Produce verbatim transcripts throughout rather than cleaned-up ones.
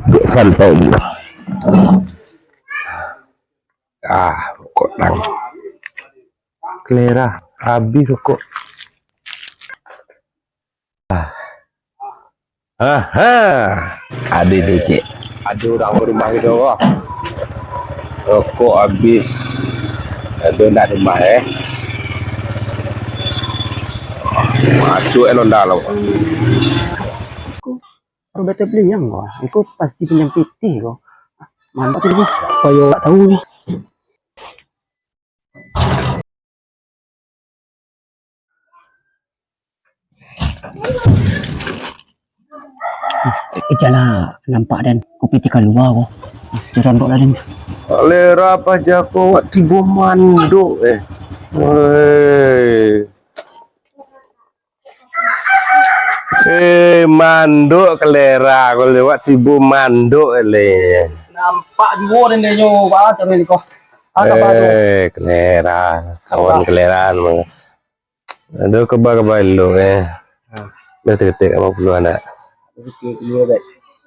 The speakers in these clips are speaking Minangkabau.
Duduak santai dulu. Ah, rokok tang. Kalera, abih rokok. Ah. Aha. Ado ni, cik. Ado urang barumah kito ko. Rokok abih. Ado ndak rumah, eh? Masuak, eh, londa lo. Ko, baru bata baliang ko. Engko pasti pinjam pitih ko. Mantap tu, ko. Koyo awak tahu ni. Eh, jan lah nampak den. Ko pitih kalua ko. Curan kok lah den. Kalera paja ko, awak tibo mandok, eh. Weh. Eh, mandok kalera ko, awak tibo mandok le. Nampak juo den nyo, wah, cari ko. Ah, kaba tu. Eh, kalera. Kawan kalera. Ado kaba-kaba elok, eh. Ha. Dah teketek limo puluah anak. Pikir dulu, bet.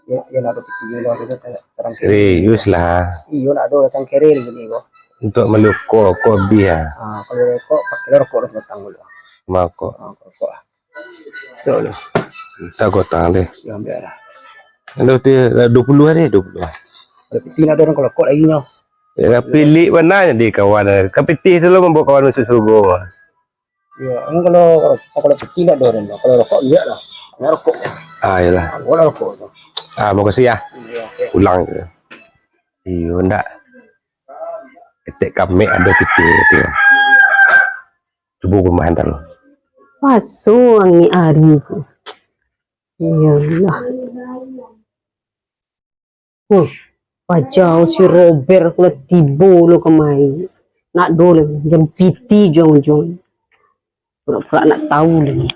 Yo, yo, nak pikir dulu, kita ter-, terang. Serius lah. Iyo, nak ado datang keril gini ko. Untuk mali rokok, rokok abih ah. Ah, kalau rokok, pakai rokok dah batang dulu. Mako. Ah, rokok lah. So, lu. Entah kau tang deh. Yo, ambil lah. Ado tu, dah dua puluah deh, dua puluah. Kalau pitih nak ado urang rokok lagi nyo. Ya, pilik bana jadi kawan. Kapitih tu lo mambaok kawan masuak surga. Iyo, emang kalau, kalau, kalau pitih ndak ado den, kalau rokok iyo lah. Nak rokok. Ah, iyolah. Ah, buat rokok tu. Ah, makasih ya. Iyo, oke. Pulang ke. Iyo, ndak. Etek kamek ado pitih tu. Cubo rumah antar lo. Paso angin ari ko. Iyolah. Huh, paja si Robert ko lah tibo lo kamari. Nak do lai, jam pitih juang-juang. Pura-pura nak tahu lai.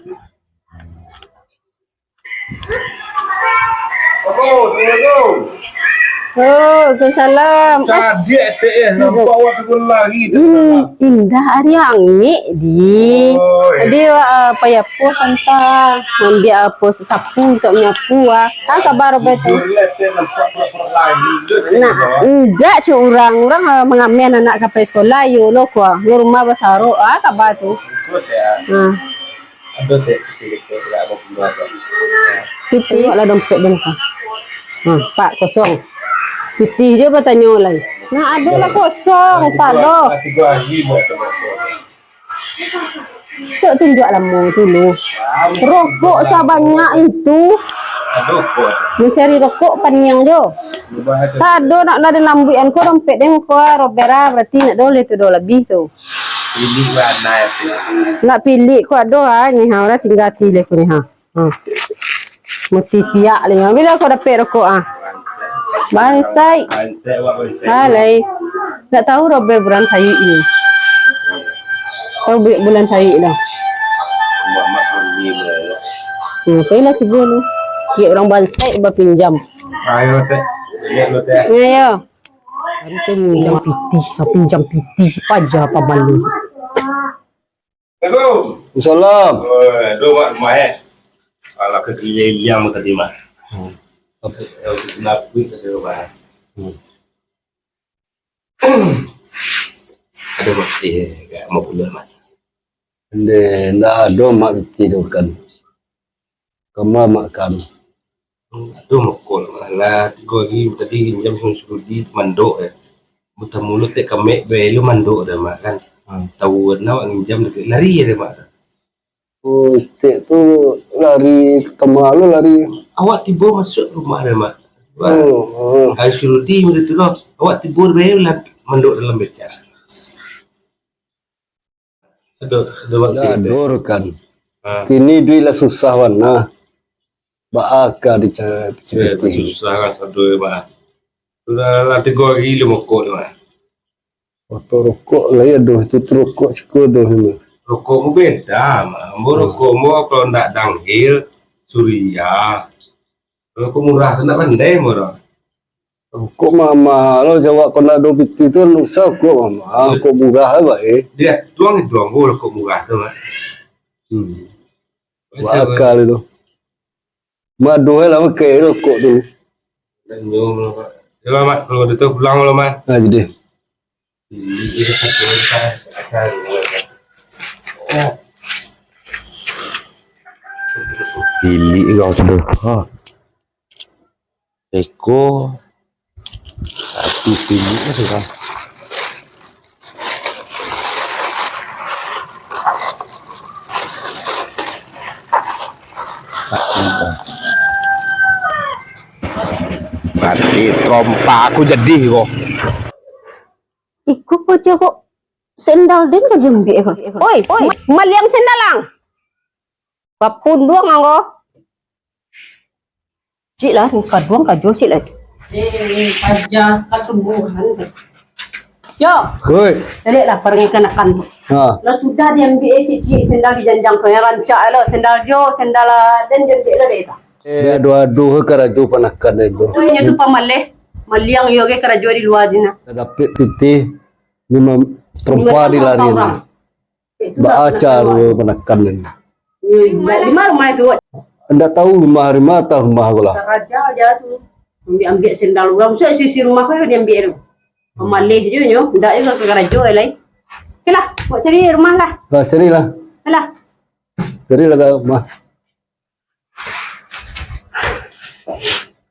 Assalamualaikum. Oh, waalaikumsalam. Eh, cadiak, eh, nampak awak tu lari tu. Hmm, indak ari angek, di. Oh, eh. Jadi, awak, ah, payah puas antah. Ambiak, ah, puas sapu untuak manyapu, ah. Ah, kaba Robert tu? Tidur lah, teh, nampak pura-pura lari tu, teh. Nah, indak, cik, urang, urang, ah, mangameh anak ka pai sekolah, iyo lo, ko. Di rumah basarok, ah, kaba tu. Ikut, ya. Ah. Ado teh, pitih kito, indak ado puluah tu. Pitih, lah dompet den ko. Ha, Pak, kosong. Pitih jo batanyo lai. Nah, ado lah kosong, tak ado. Tigo hari buat tu. Sok tunjuak lamo tu lu. Rokok sabanyak itu. Ado rokok. Mancari rokok paniang jo. Tak ado nak, nak den ambiakan ko dompet den ko, Robert, ah, berarti ndak ado lai tu doh labiah tu. Pilik bana tu. Nak pilik ko ado ha, ni ha, urang tingga ati lai ko ni ha. Ha. Musti piak lai. Bila ko dapek rokok ah? Bansaik. Bansaik, awak bansaik. Ha, lai. Ndak tahu Robert bulan saik ni. Tahu bu-, bulan saik dah. Mak, mak, ni bulan. Hmm, pai lah cubo lu. Dia urang bansaik bapinjam. Ayo, teh. Lihat lu, teh. Ayo. Pinjam pitih, pinjam pitih, paja pamalu. Assalamualaikum. Waalaikumsalam. Oi, aduh, Mak, rumah, eh. Alah, kagiliang tadi, Mak. Hmm. Tapi, eh, kenapa tadi, Mak? Hmm. Ada mati, eh, agak mau pulang, Mak. Ndeh, ndak ado mak pitih tu kan. Kama makan. Aduh, mokol malah tigo hari tadi minjam Suang Surudi mandok eh. Buta mulut tek kamek bae lu mandok dah mak kan. Hmm. Tahu na awak minjam dekat lari ada mak dah. Oh, tek tu lari ke kamar lu lari. Awak tibo masuk rumah dah mak. Wah. Oh, oh. Hari Surudi macam tu lah. Awak tibo bae lah mandok dalam beca. Aduh, aduh, waktu itu. Ado kan. Ha. Kini duit lah susah bana. Baa ka dicari. Eh, susah kan satu, Mak. Sudah lah tigo hari lu mokok tu, Mak. Motor rokok lah ya, doh. Itu tu rokok siko doh ini. Rokok mu beda, Mak. Ambo rokok mu kalau ndak Dunhill, Surya. Kalau kok murah tu ndak pandai murah. Kok mama lo jawab kau ndak ado pitih tu susah kok mama. Kok murah lah bae. Dia tuang itu ambo kok murah tu, Mak. Hmm. Baca, baca. Akal itu. Mado lah pakai rokok tu. Senyum lah, Mak. Yalah, Mak, kalau gitu pulang lah, Mak. Ah, jadi. Pilih, pilih kau sudah. Ha. Eko. Tapi pilih lah sudah. Mati trompa aku jadi ko. Iko paja kok sendal den ka diambiak ko. Oi, oi, maliang sendal ang. Bapunduang ang ko. Cik lah, kaduang kajo cik lah. Eh, paja katumbuhan. Yo. Oi. Caliak lah, parangai kanakan tu. Ha. Lah sudah diambiak, eh, cik, cik, sendal di janjang tu, yang rancak lo, sendal jo, sendal, ah, den diambiak lah dek itu. Eh, ado-ado karajo panakan den tu. Tu inyo tu pamaleh, maliang iyo ge karajo di lua di nah. Dah dapek pitih, limo trompa dilari nah. Baa caro panakan den? Di ma rumah tu? Ndak tahu rumah, rumah atau rumah ko lah. Karajo aja tu. Ambiak-ambiak sendal urang. Maksudnyo sisi rumah ko diambiak tu. Pamaleh jo nyo, ndak juo ka karajo lai. Oke lah, buek cari rumah lah. Lah, carilah. Alah. Carilah ka rumah.